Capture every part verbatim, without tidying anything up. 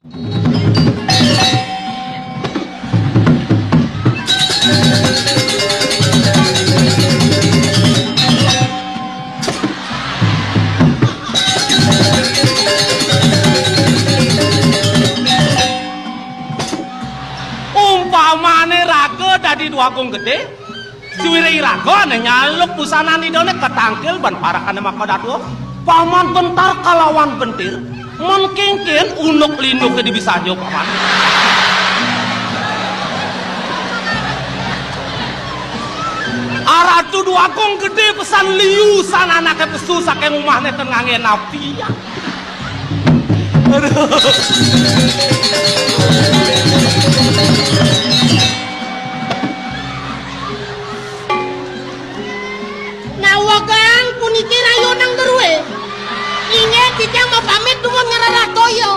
Umpamané raga dadi Dwagung Gedé, suwiré iraga ané nyaluk busanan Idané katangkil ban parekané makadadua. Paman bentar kalawan bentir, men kénkén unuk-linuké dibisaja, Paman. Aratu Dwagung Gedé pesan liu san anaké pesu saking umahné ten nganggé napi. Aduh. Nawegang puniki rayuning drué. Inggih titiang mapamit dumun ngrereh toya.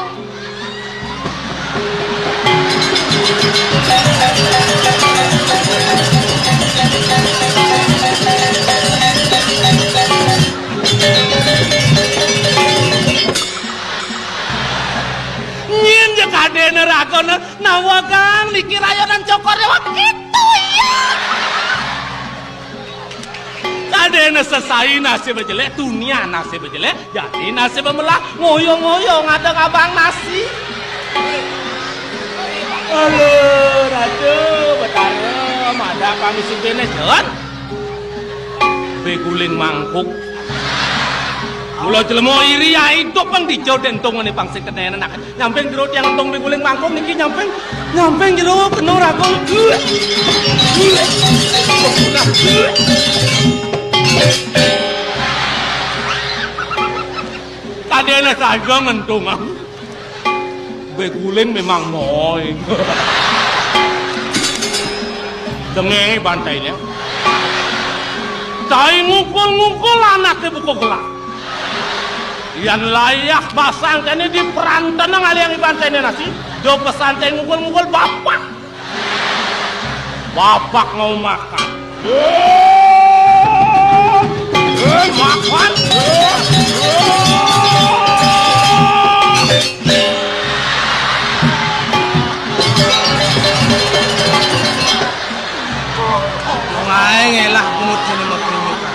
Nyén ja kadéna ragana nawegang niki rayuning Cokor Déwa kéto ya. Kadéna sesai nasiba jelék, tunian nasiba jelék, jani nasiba melah, ngoyo-ngoyo ngadeg abang nasi. Halo, Ratu, Betara, madak pamisukéné, Jon. Bé guling mangkuk. Mula jelema iri ya idup pang dija déntongané pang sing kenén anak. Nyamping jero tiang entong miguling mangkung niki nyamping, nyamping jero kena raga. Kadéna saja ngentung aku. Bé guling memang moy. Dengé bantainé. Cai ngukul-ngukul anaké buka gelah. Yan layah basang kéné di peranténé ngalih bantainé nasi, do pesan cai ngukul-ngukul bapak. Bapak mau makan. Eh, makan. Wong aé ngelah pungut sini mau penyuka.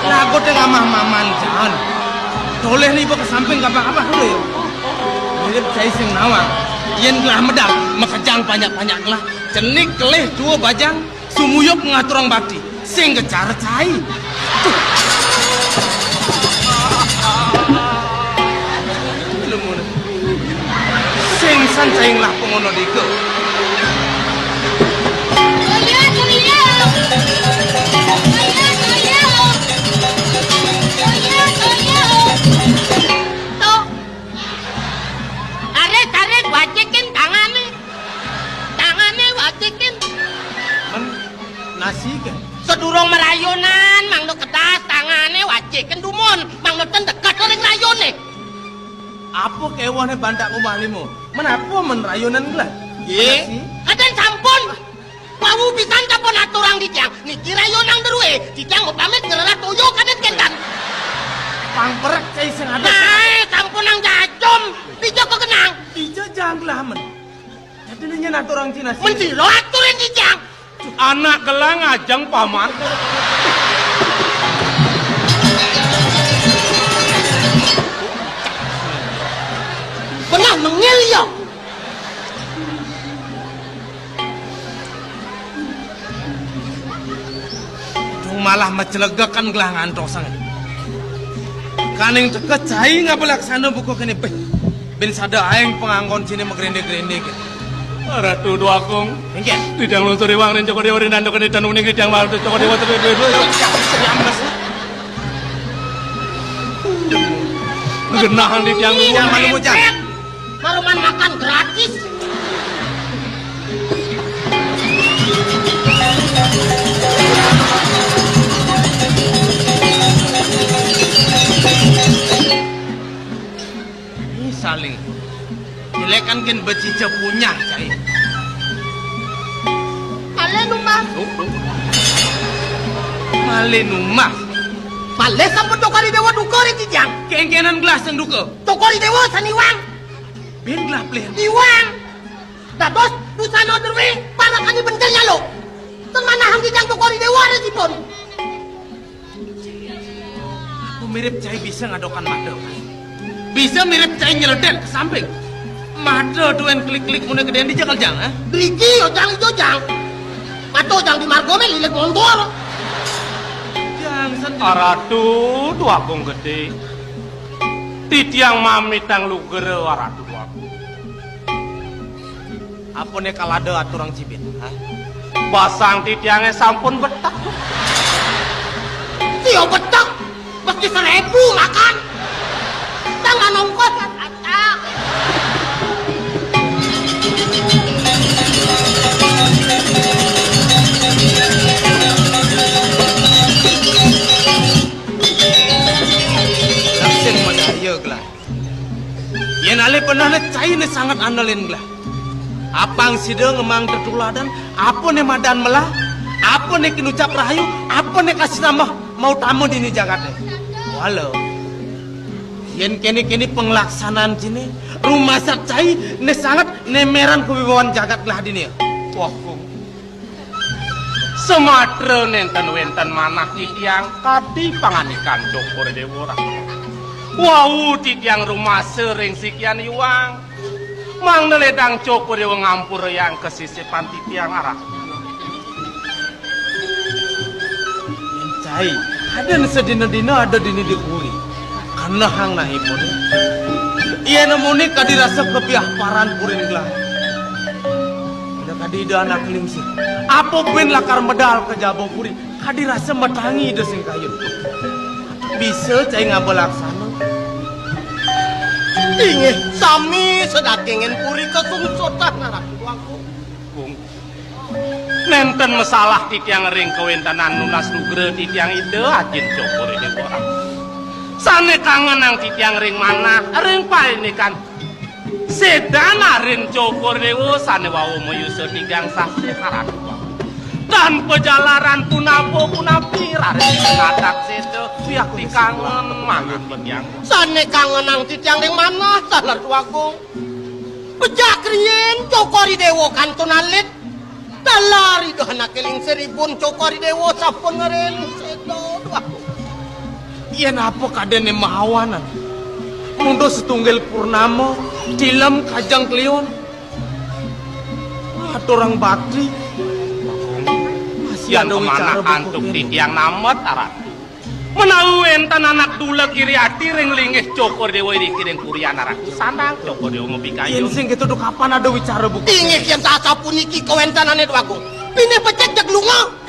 Lagu teh ngamah maman jalan. Toleh nih ke samping gampang apa dulu ya? Mirip cai sing nawang. Yén gelah medal, makejang banyak-banyak gelah. Cenik kelih dua bajang, sumuyup ngaturang bakti. Sing kecar cai. Tuh. Ilmu nih. Sing san cai ngelah pengono dika. Tuyul, tuyul. Tuyul, tuyul. Tuyul, tuyul. Tuh. Tarik, tarik, wacikin tangané. Tangané wacikin. Men nasi ke? Sadurung marayunan, mangda kedas tangané wacikin dumun, mangda ten deket ring rayuné. Apa kéwehné bantak umah lima? Men apa men rayunan gelah? Nggih. Nasi? Kadén sampun. Wau pisan sampun aturang titiang. Niki rayuning drué, titiang mapamit ngrereh toya kadén kénten. Pang perek cai sing ada. Nah, sampun nang jajum. Dija kakenang. Dija janglah men. Jadi nyén aturang cina sih. Men sira aturin titiang. Anak gelah ngajeng paman. Pernah mengil ya. Cung malah macelegekan gelah ngantosang. Kaning teka cai ngaba laksana buka kéné béh. Bin sada aéng panganggon sini magrendé-grendé ké. Ratu Dwakung. Inggih. Titiang lungsur iwang ring Cokor Déwa ring danduk kéné dan uning titiang malu Cokor Déwa terus. Genah titiang. Iya, malu bocah. Maruman makan gratis. Ih, saling. Jelékan kén bacica punyah, cai. Malih numah. Duh, duh. Malih numah. Malih sampun Cokor I Déwa duka ring titiang. Kéngkénan gelah sing duka. Cokor I Déwa saniwang. Bén gelah plén. Iwang. Dados dusana druwé parakane bentel nyalo. Ten manahang titiang Cokor I Déwa resipun. Aku mirip cai bisa ngadokan mata. Bisa mirip cai nyeledén ke samping. Mata duén klik-klik mune gedén di jakal jang, eh? Driki yo jang ijo jang. Mata jang di marga mé lilit montor. Jang san. Aratu Dwagung Gedé. Titiang mamitang lugra Aratu Dwagung. Apané kalada aturang jibin, ha? Basang titiangé sampun betek. Sia betek, mesti seribu makan. Tangan ongkos, kata. Laksing madaya gelah. Yén alih benehné cai né sanget andelin gelah. Apang sida ngemaang tetuladan, apané madan melah, apané kinucap rahayu, apané kasinambah mautama dini jagaté. Wala. Yén kéné-kéné panglaksanaan ciné, rumasat cai né sanget néméran kawibawan jagat gelah dini. Wah, Gung. Samatra nénten wénten manah titiang kadi pangandikan Cokor I Déwa. Wau titiang rumasa ring sikian iwang. Mangda ledang Cokor I Déwa ngampurayang kasisipan titiang arah. Cai, adan sadina-dina ada dini di puri. Kanehang nahipun. Yén muni kadi rasa kepiah paran purin gelah. Ida kadi ida anak lingsir. Apa buin lakar medal ka jaba puri? Kadi rasa matangi ida sing kayun. Bisa cai ngaba laksana. Inggih sami sadagingin puri kasungsutan arak Gung. Nénten masalah titiang ring kawéntenan nunas nugra titiang Ida Ajin Cokor I Déwa. Sané kangenang titiang ring manah, ring paindikan. Sédan arin Cokor I Déwa sané wau mayusa tigang sasih arak. Tan pajalaran punapa-punapi raris natak séda, wiakti kangen manah titiang. Sané kangenang titiang ring manah, taler Dwagung. Pejak riin Cokor I Déwa kantun alit. Taler Ida Anaké Lingsir ibun Cokor I Déwa sampun ngerin séda, Dwagung. Yén apa kadéné mawanan. Mundus setunggil purnama, tilem kajeng kliun. Aturang bakti. Masih yén ada wicara kemanah antuk buku ini. Titiang namet, Aratu. Menawi wénten anak duleg iri ati ring linggih Cokor I Déwa iriki ring purian Aratu, sandang Cokor I Déwa mapikayun. Yén sing kéto, to kapan ada wicara buku? Inggih, yén sasapuniki kawéntenané, Dwagung. Pinih becik jeg lunga.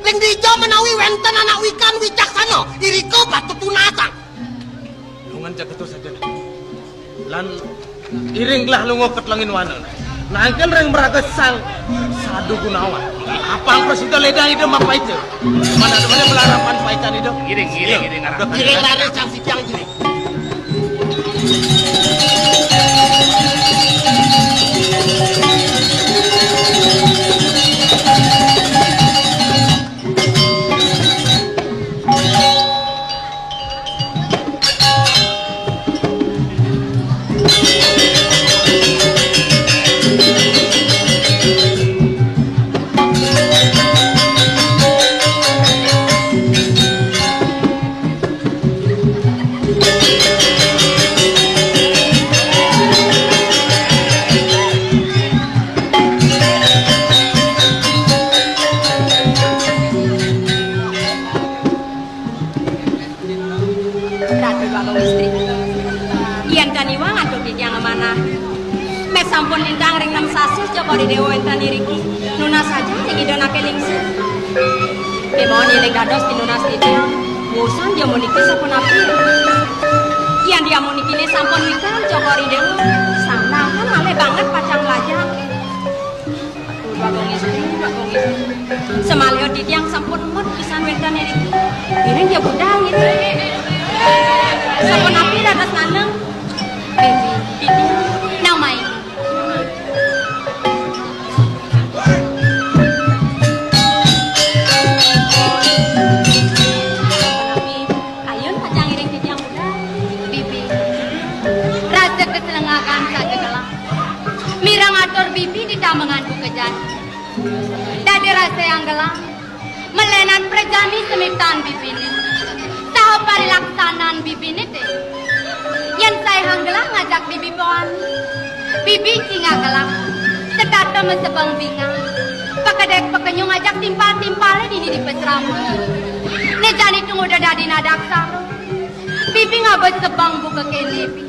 Ring dija menawi wénten anak wikan wicaksana, irika patut tunasang. Lungan jeg kéto saja. Lan iring gelah lunga ka telenging wana. Nangkil ring mraga Sang Sadu Gunawan. Apang prasida ledang Ida mapaica. Mana ada mana belarapan paican Ida. Ngiring, ngiring, ngiring, arah. Ngiring raris Sang Sidiang ngiring. Ratu Bagong Istri. Yén tan iwang antuk titiang amanah. Meh sampun lintang ring nem sasih Cokor I Déwa wénten iriki. Nunas saja ring Ida Anaké Lingsir. Kémaon yén dados tinunas titiang, wusan dia muniki sapunapi. Yén dia munikiné sampun wikan Cokor I Déwa, sandang kan malih banget pacang lajang. Aduh, Bagong Istri, Bagong Istri. Samaliha titiang sampun met pisan wénten iriki. Ngiring ya budal ngiring. Sapunapi dados nandang. Bibi, titiang nang main. Sapunapi, ayun pacang ngiring titiang budal. Bibi. Raja kesenengakan saja gelah. Mengan buka jani. Dadi rasa yang gelah. Melenan prajani semitan bibiné. Saha parilaksanan bibiné té. Yén saihang gelah ngajak bibi poan. Bibi cingak gelah. Setata mesebeng bingang. Pakedék pakenyung ajak timpal-timpalé dini di pasraman. Né jani tung udah dadi nadak saro. Bibi ngaba sebeng buka kéné, Bi.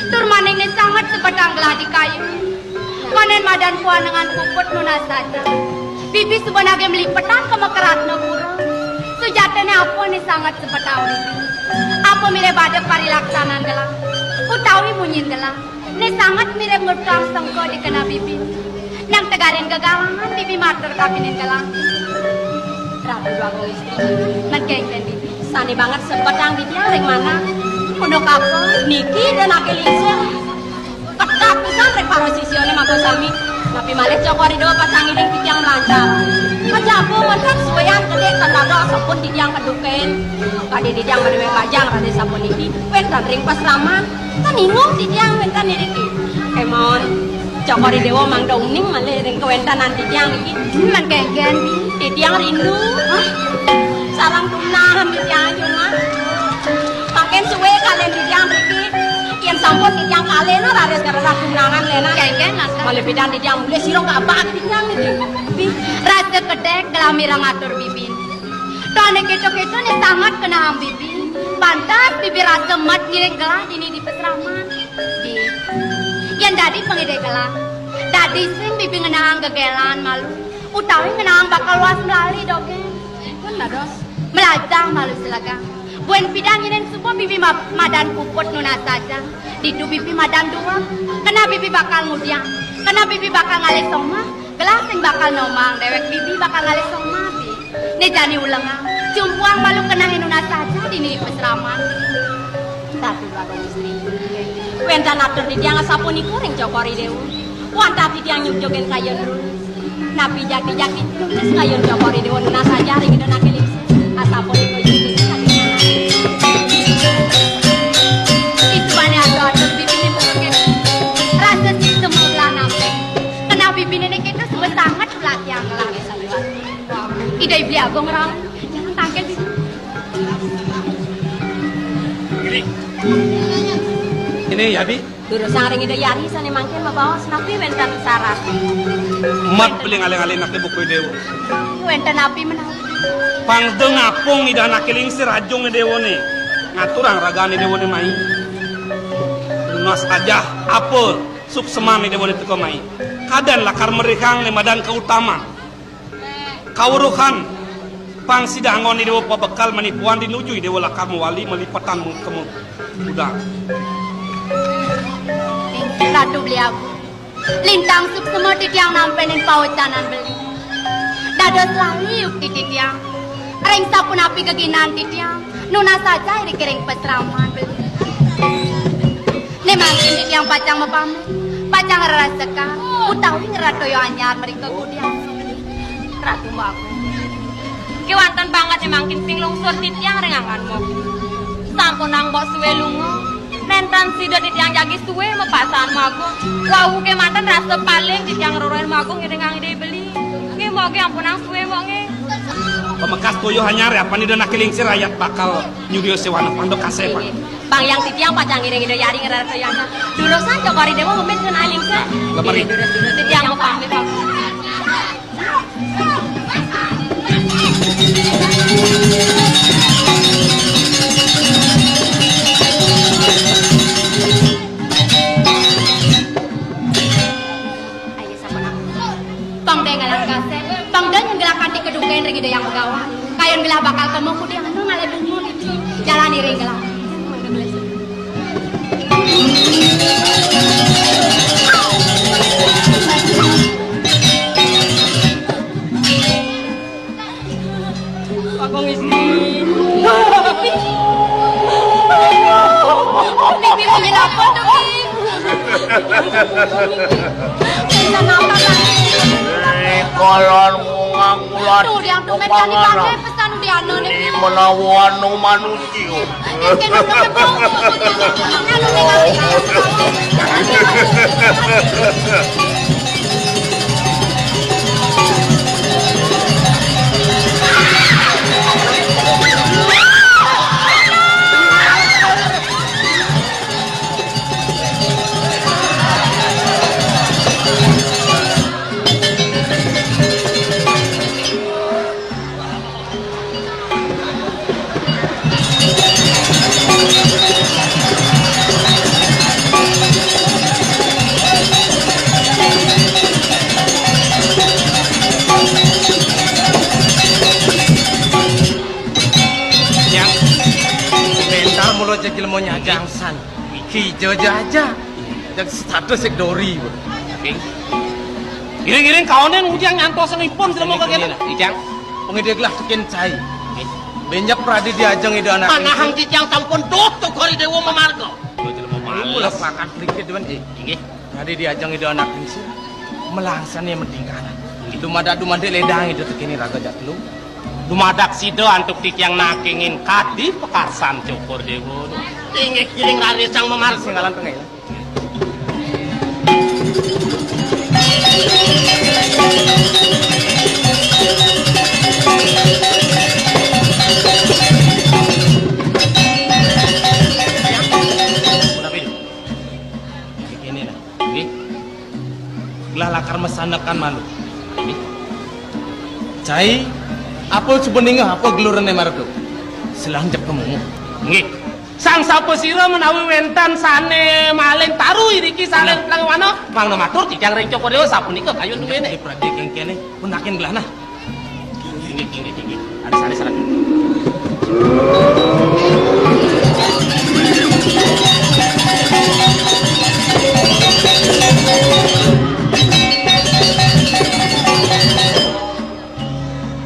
Tur maning né sanget sebetang gelah di kayu. Manén madan poan dengan puput nunas saja. Bibi suba nagih malipetan ka Mekaratnapura. Sujatiné apa né sanget sebetang Bibi. Apa mirib ada parilaksanan gelah. Utawi munyin gelah. Né sanget mirib ngutang sengka di kena bibi. Nang tegarin gegalangan bibi matur kabining gelang. Ratu Agung Istri, men kénkén bibi. Sané banget sebetang titiang ring manah. Unduk apa? Niki Ida Anaké Lingsir. Ketat pisan ring para sisiané mangko sami. Napi malih Cokor I Déwa pacang ngiring titiang mlancar. Kajaba wénten suéan gedé tan dados sampun titiang kedukain. Kadi titiang madué bajang raris sapuniki, wénten ring pasraman. Tan ingung titiang wénten iriki. Kémaon, Cokor I Déwa mangda uning malih ring kawéntenan titiang niki. Men kénkén, Bi. Titiang rindu. Hah? Sareng tumnahan titiang cuma. Mangkin sué kalian titiang mriki. Yén sampun titiang kalih no raris karena tunangan lénan. Kénkén, Mas. Malih pidan titiang mulih sira ngabak titiang niki. Bi, rasa kedék gelah mireng atur bibi. Toné kéto-kéto né sanget kenahang bibi. Pantes bibi rasa mat ngiring gelah dini di pasraman. Di. Yén dadi pangidih gelah. Dadi sing bibi ngenahang gegélan malu. Utawi ngenahang bakal luas melali dogén. Pun dados. Melajah malu selegang. Buin pidan nyinin suba bibi ma-, madan puput nunas saja. Ditu bibi madan dua. Kena bibi bakal ngudiang. Kena bibi bakal ngalih somah. Gelah sing bakal nomang déwék bibi bakal ngalih somah, Bi. Né jani ulengang. Cumpuang malu kenahin nunas saja dini di pasraman. Ratu Agung Istri. Wénten atur titiang asapunika ring Cokor I Déwa. Wantah titiang nyugjugin kayun terus. Napi jati-jati terus kayun Cokor I Déwa nunas saja ring Ida Anaké Lingsir. Asapunika yukti. Itu bani atur-atur bibiné buka kéné. Rasa sih semelah nampé. Kenal bibiné né kéto suba sanget pelatihan ngelah. Ida Beli Agung rawuh. Jangan tangkil di sini. Ini. Ini ya, Bi. Durusang ring Ida Yari sané mangkin mabaos napi wénten sarat. Mat beli ngalih-ngalih napi buka I Déwa. Wénten napi menawi? Pang da ngapung Ida Anaké Lingsir ajung I Déwané. Ngaturang ragané I Déwané mai. Nunas ajah apa sukseman I Déwané teka mai. Kadén lakar merihang né madan kautaman. Kaweruhan pang sida anggon I Déwa pabekal manipuan di nuju I Déwa lakar mawali malipetan mengkema udang. Ratu Beli Agung. Lintang suksema titiang nampenin pawecanan beli. Dados lali yukti titiang. Ring sapunapi geginan titiang. Nunas saja iriki ring pasraman beli. Né mangkin titiang pacang mapamit, pacang ngrereh sekar, utawi ngrereh toya anyar mrika kudian. Ratu Agung. Kéwanten banget né mangkin ping lungsur titiang ring anggan Mbok. Sampunang Mbok suwé lunga. Nénten sida titiang jagi suwé mapasang Mbok Agung. Wau kémanten rasa paling titiang ngrereh Mbok Agung ngiringang Ida Beli. Nggih, Mbok Agung ampunang suwé, Mbok, nggih. Pamekas toya anyar ya, apan Ida Anaké Lingsir ayat bakal nyudia séwana pang da kasép. Pang yang titiang pacang ngiring Ida Yari ngrereh toya anyar. Durusang Cokor I Déwa mapamit ring Ida Lingsir. Lemari. Durus-durus titiang mapamit, Mbok. Ayo, sampun aku. Pang da ngalang kasép, pang da nyenggelah kanti kedukain ring Ida Hyang Begawan. Kayun gelah bakal kema kudiang anu ngalih bunga niki. Jalan iring gelah. Agung Istri. Bibi, Bibi, napa to, Bi? Bisa napa, Bi? Ini kolon bunga kulat. Tuh, yang tumen kali pakai pesan udah anu nih. Ini menawa anu manusia. Ini kena kena. Anu nih, anu nih. Mau nyajang san. Iki jaja. Yang status sik dori, Bu. Oke. Iring-iring kaonen ujang nyantos ngipun sira mau kagiatan. Ijang. Pengideglah tekin cai. Benjak pradi diajeng ida anak. Manahang titiang sampun duh Cokor I Dewa mamarga. Kula pakat mriki, Dewan, eh. Inggih. Pradi diajeng ida anak ningsih. Melangsane medingkanan. Dumadak dumandik ledang ida tekene raga jatlu. Dumadak sida antuk titiang nakingin kadi pekasan Cokor Dewa. Inggih, giring raris sang mamarga. Singgalan tengah ya. Ini nah. Nggih. Gelah lakar masanekan malu. Nggih. Cai, apa suba ningeh apa gelurene marep tu? Selang jep kemu. Nggih. Sang sapa sira menawi wenten sane malin taru iriki sane. Nah. Tlang wana, mangda matur titiang ring Cokor Dewa sapunika kayun duwene. Nggih, Pradé kengkene, pun taken gelah nah. Inggih, inggih, inggih. Ada sane salah.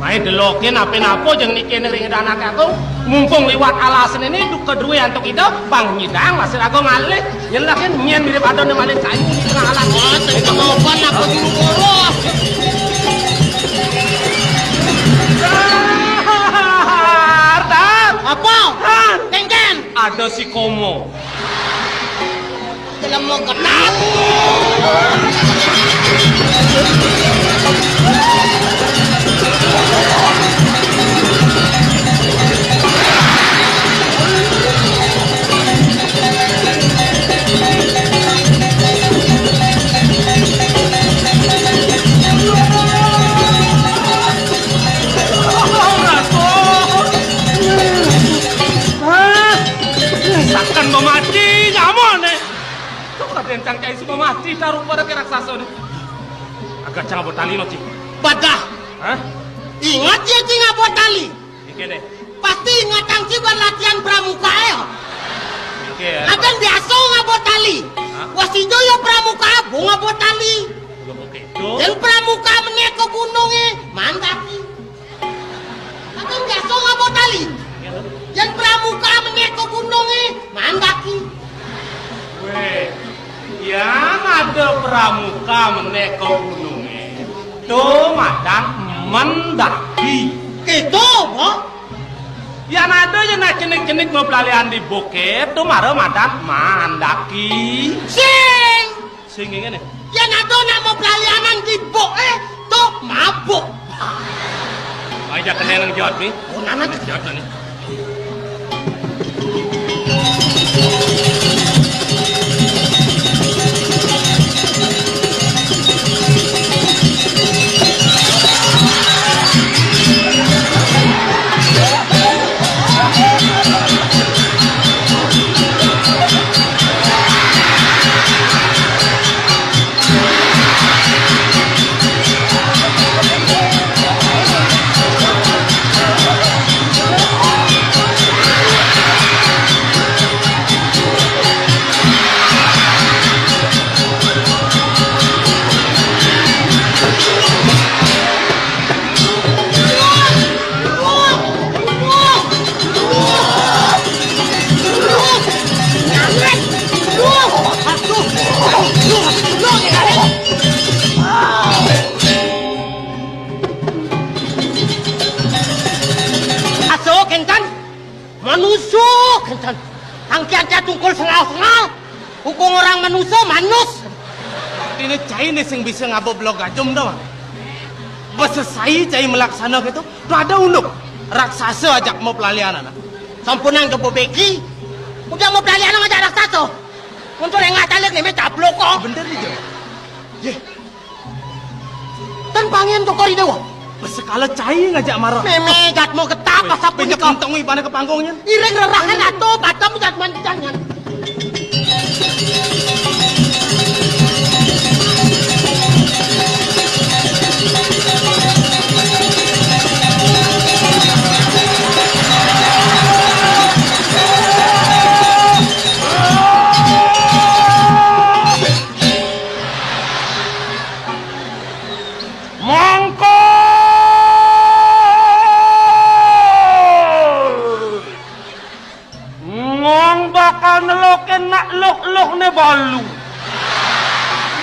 Mae deloke nape-nape jeng niki ring ida anak aku, mumpung liwat alasane ini duka duwe antuk ida, pang nyidang masih raga malih. Yen lagi nyen mirip ada ne malin kayu di tengah alam. Wah, sing kenopan apa dulu boros? Arta! Apa? Han! Kengken! Ada si Komo. Jelema ketat. Sakan mamati nyamane. Kok Raden Cang Cai suba mati taruh pada ke raksasa ni. Agak cang abot tali no, Ci. Badah. Hah? Ingat ya, Ci, ngabot tali. Iki deh. Pasti ingatang ci ban latihan pramuka ya. Iki ya. Adan biasa ngabot tali. Hah? Wah, sida ya pramuka, bu ngabot tali. Loh, kok gitu? Yen pramuka menek ke gununge, mandaki. Adan biasa ngabot tali. Yen pramuka menek ke gununge, mandaki. Weh, yang ada pramuka menek ke gununge, to madan mendaki. Gitu, Mbok. Yang ada yang nak cenik-cenik mau pelalian di bukit, to mara madan mandaki. Sing. Sing ngene. Yang ada nak mau pelalianan di buk, eh, to mabuk. Aja kena nang jawab ni. Oh, nana. Jawab ni. Aso kenten, manusa kenten. Angkiat tungkul sengal-sengal. Hukum orang manusa manus. Artine cai ne sing bisa ngabuk blok gajum to, Mang. Besesai cai melaksana gitu. Tuh ada unduk raksasa ajak mau pelalian anak. Sampunang ke bebeki. Udah mau pelalian ngajak raksasa. Untuk lengah talek nih, me caplok kok. Bener nih, Jo. Ye. Ten pangen Cokor I Dewa. Besekala cai ngajak marah. Meme jatmu getah. Weh, pasap bejek punika. Untung wi pane ke panggung nyen. Iring rerahan atau padam jatman jangan. Tok-lokne balu.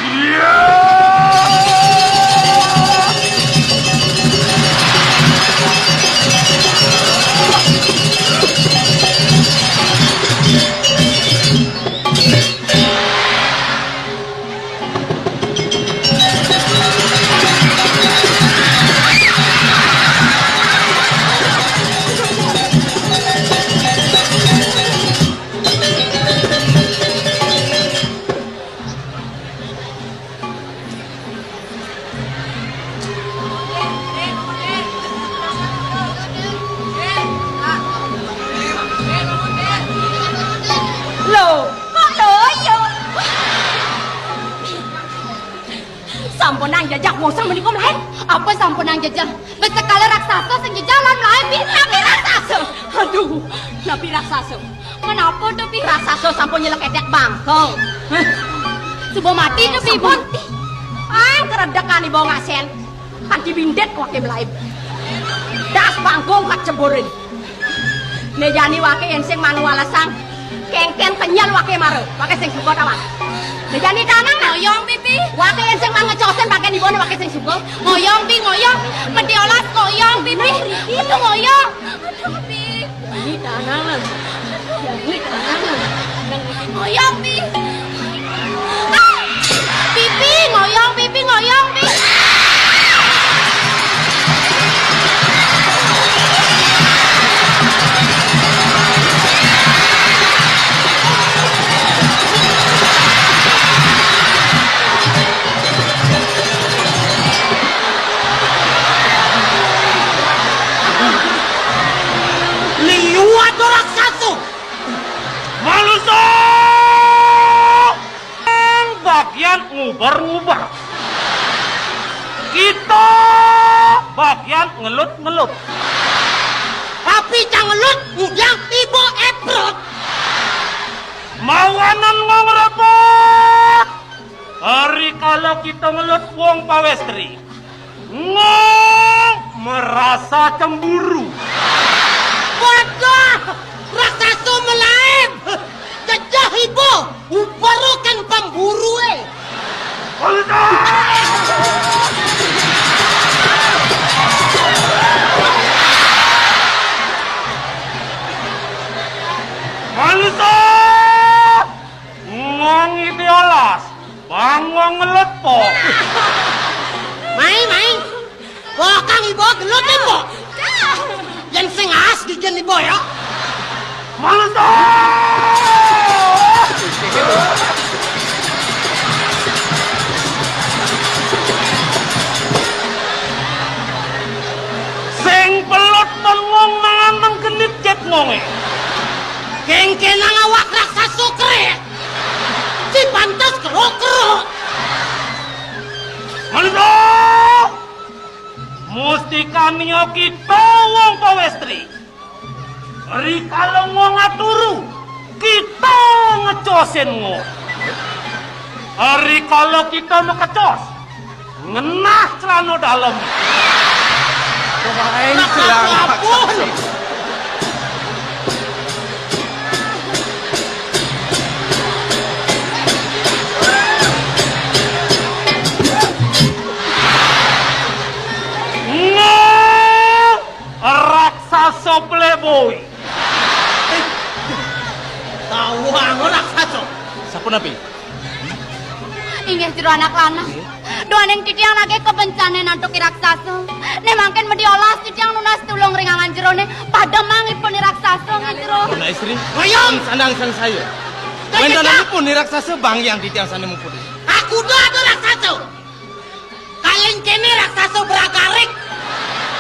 Iya. Lho, kok loyo? Sampunang jajah wong sing menika mlayu. Apa sampunang jajah? Wis sekali raksasa sing jejal lan mlayu, Pi. Napi raksasa? Aduh, napi raksasa? Menapa to, Pi? Raksasa sampun nyelek etek bangkong. Hah? Suba mati to, Pi, Bun? Sampun. Ah, keredekan ibu ngasen. Kan dibindet wake mlayu. Das bangkong kat ceburin. Ne jani wake yen sing manu walesang. Kengken kenyel wake mara. Wake sing suka ta, Wan? Ne jani tanang, nah. Ngoyong, Pi, Pi. Wake yen sing man ngecosen pakai ibone wake sing suka. Ngoyong, Pi, ngoyong. Medhi olas ngoyong, Pi, Pi. Itu ngoyong. Aduh, Pi. Ini tanang, nah. Ini tanang, nah. Ngoyong, Pi. Ah! Pipi, ngoyong, pipi, ngoyong, Pi. Liwat ora kasu. Manusa! Bagian nguber-nguber. Kita bagian ngelut-ngelut. Tapi cang ngelut ngujang tiba eprot. Mawanan ngong repot. Hari kala kita ngelut wong pawestri. Ngong merasa cemburu. Waduh, raksasa melaib. Jejeh ibu, ubarukan pemburu, eh. Manusa! Manusa! Ngong ide olas. Bang wong ngelut po. Mai, mai. Wah, kang ibu gelut po. Yen sing as gigen ibu ya. Manusa! Sing pelut men ngong mangan nang genit jet ngonge. Kengkenang awak raksasa krek. Si pantes keruk-keruk. Manusa! Mustikania kita wong pawestri. Rikala ngong aturu, kita ngecosin ngong. Rikala kita mekecos, ngenah celana dalem. Pemain silang. Ngong raksasa playboy. Tawang raksasa. Sapunapi? Inggih jero anak lanang. Nggih. Duaning titiang nagih kabencane nantuki raksasa. Nek mangkin medhi olas titiang nunas tulung ring angan jerone. Pademang ipun ni raksasa nggih jero. Anak istri, ngoyong sandang sang saya. Wendananipun ni raksasa bang yang titiang sane muput. Aku do ada raksasa. Kaling kene raksasa beragarik.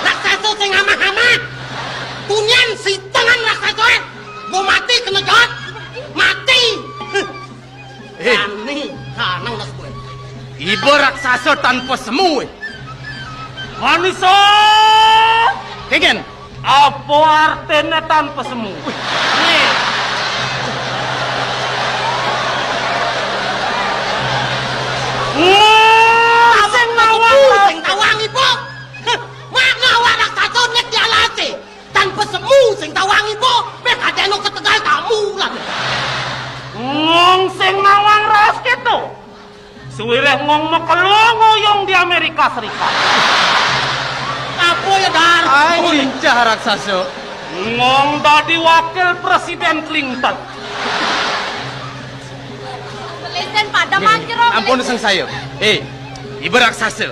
Raksasa sing amah-amah. Tunian sitengan raksasa. Bo mati kena jot. Mati. Eh. Ani, kanang nas kowe. Iba raksasa tanpa semu. Manusa. Kegen. Apa artine tanpa semu? Wih. Nih. Wah, sing ngawang. Sing tawang ibu. Heh, mak ngawang raksasa nek dialase. Tanpa semu sing tawang ibu. Mek adeno ketegal tamu lan. Ngong Duwe rek ngong mekelong ngoyong di Amerika Serikat. Apa ya, Dar? Ai, lincah raksasa. Ngong dadi wakil presiden Clinton. Lesen pada mancero. Ampun, sing saya. Eh, ibu raksasa.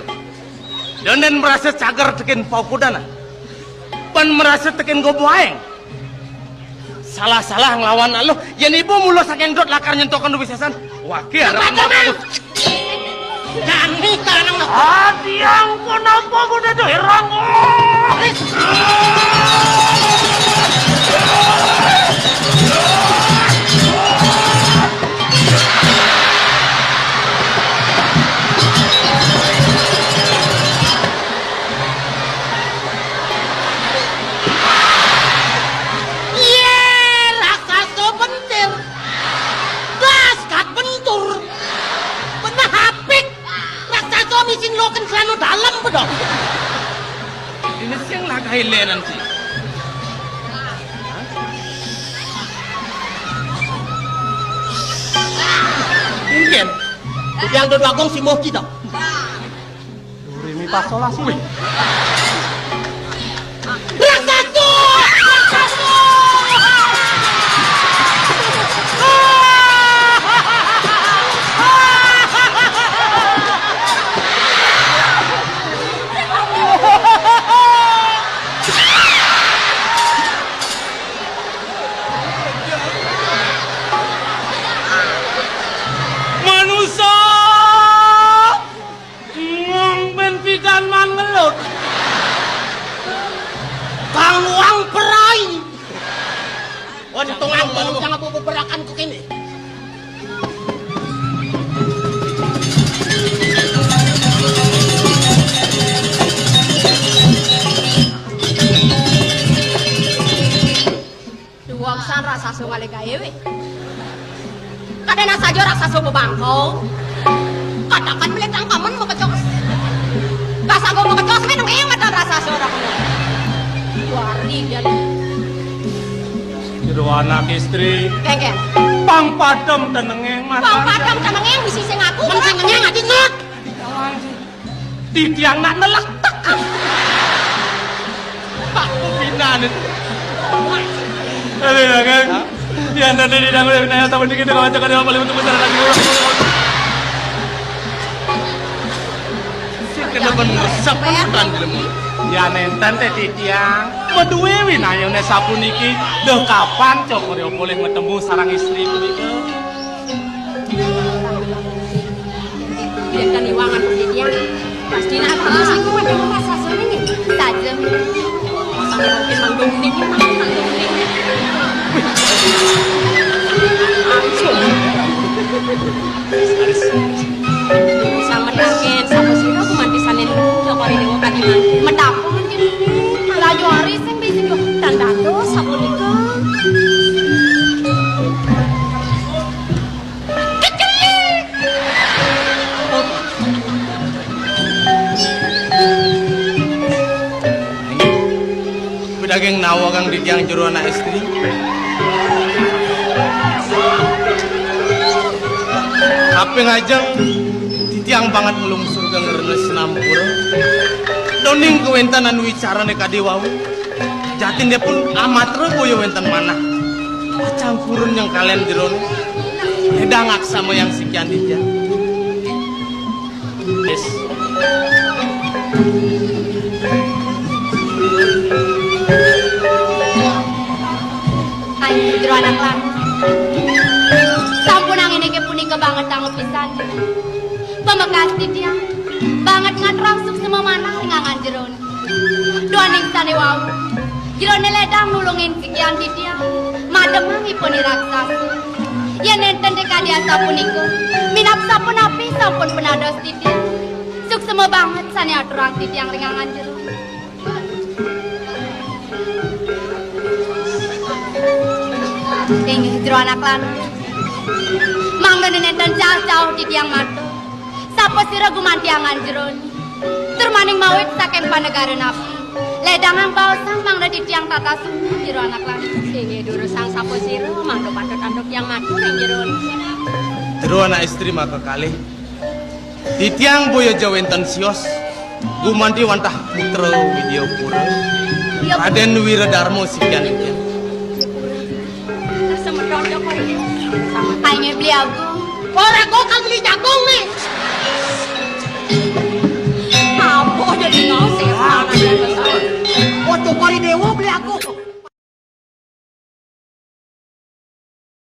Donden merasa cager tekin paukudana. Pan merasa tekin gobo aeng. Salah-salah nglawan aluh, yen ibu mula saking dot lakar nyentokan wisesan. Wah, ki arep. Kami tanang. Ati angkon apa kudu doherang. Iye, raksasa pentil. Das kat bentur. Benah apik. Raksasa misi ngloken celana dalem, pedok. Ini sing lagahe lenan sih. Mungkin. Yang dodwagung si Moh kita. Durimi pasolas. Wih. Raksasa! Manusa! Ngong ben pidan man ngelut. Kang wang perai. Untungan untungan apa beberakan ku kene. Duwaksan raksasa ngalih gawe. Kadena saja raksasa bebangkau. Katakan melih tangkaman makecos. Pas aku makecos men nang matan raksasa ora kena. Wari dia. Jero anak istri. Kengken. Pang padem tenenge, Mas. Pang padem tenenge mesti sing aku. Men sing ngenyang ati ngut. Titiang nak nelektek. Aku pinane. Aduh, ya kan? Ya, nanti di dangdut naya tahun ini kita kawan cakap dengan paling untuk besar lagi. Sing kena ben resep tenan jelema. Ya nenten teh titiang. Meduwe winayone sapuniki, lho kapan cokor ya boleh ketemu sarang istri punika? Yen kan iwangan pendidian, pasti nak terus iku pada rumah sasone nggih. Saja. Sampai mungkin manggung niki, manggung niki. Langsung. Sametaken sapa sira kumantisane Cokor Dewa Kadimanten. Metapung jenenge. Layu ari sing bisa yo tandatu sapunika. Kecelik. Bedaging nawa kang titiang jero anak istri. Kaping ajeng titiang banget nglungsur kang rena sinampura. Doning kawenten anu wicarane kadi wau. Jatinipun amatra boya wenten manah. Pacang purun nyengkalen jerone. Ledang aksama yang sikian titiang. Yes. Ayo, jero anak lanang. Sampun angin inggih punika banget dangu pisan. Pamekas titiang, banget ngaturang suksema manah ring angan jerone. Duaning sane wau, jerone ledang nulungin sikian titiang, mademang ipun i raksasa. Yen nenten tekadi asapunika, minab sapunapi sampun penados titiang. Suksema banget sane aturang titiang ring angan jero. Inggih, jero anak lanang. Mangda nenten cah-cah titiang matur. Sapa sira gumanti angan jero? Tur maning mawit saking panegara napi? Ledangang baosang mangda titiang tata suna jero anak lanang. Inggih, durusang sapa sira mangda patut antuk yang matur ing jero. Jero anak istri maka kalih. Titiang boya ja wénten sios gumanti wantah putra Widyapura. Iya, Bu. Radén Wiradarma sikian titiang. Terus semedot ya, Pak. Paling beli aku. Ora kok kan beli jagung nih. Apa jadi